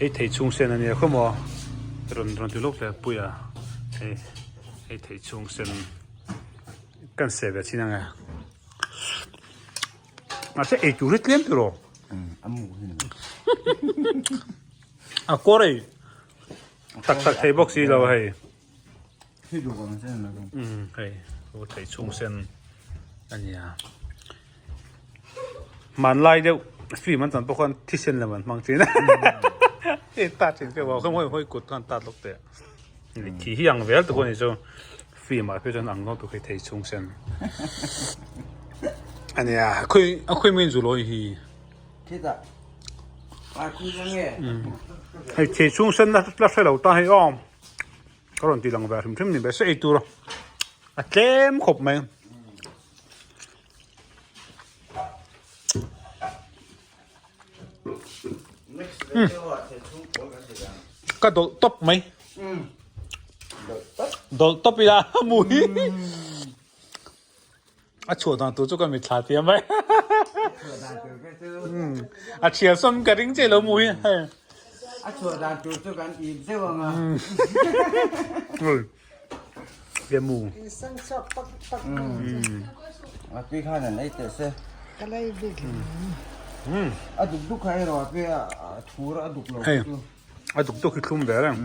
Hei thei chhung sen a nia khaw maw rawn rawn ti lawk teh puia hei hei thei chhung sen kan seh ve chin ang e mahse ei tur hi tlem tur aw a kawr ei tak tak thei bawk si lo hei hei thei chhung sen a nia. Hmanlai deuh film an chan pawh khan thisen lam an hmang thin a hei tat thin feuh a hawi hawi kut khan tat lawk teh khi hi ang vel tur a ni chu film ah phei chuan ang zawk tur khi thei chhung sen a nia khawi a khawi mai zu lawi hi hei thei chhung sen la la hre lo ta hei aw ka rawn ti lang ve hrim hrim ni ve se ei tur a tlem khawp mai. Ka dawlh tawp mai. Dawlh tawp ila a mu hi. A chhuah dan tur chu ka mitthla tia mai. A thial sawm ka ring che lo mu hi. A chhuah dan tur chu kan im zeuh ang a. Emu. A tui khan an ei teh se. A duk duk kha erawh a pi a thur a duk lo chu. A duk duk hi thlum ve reng.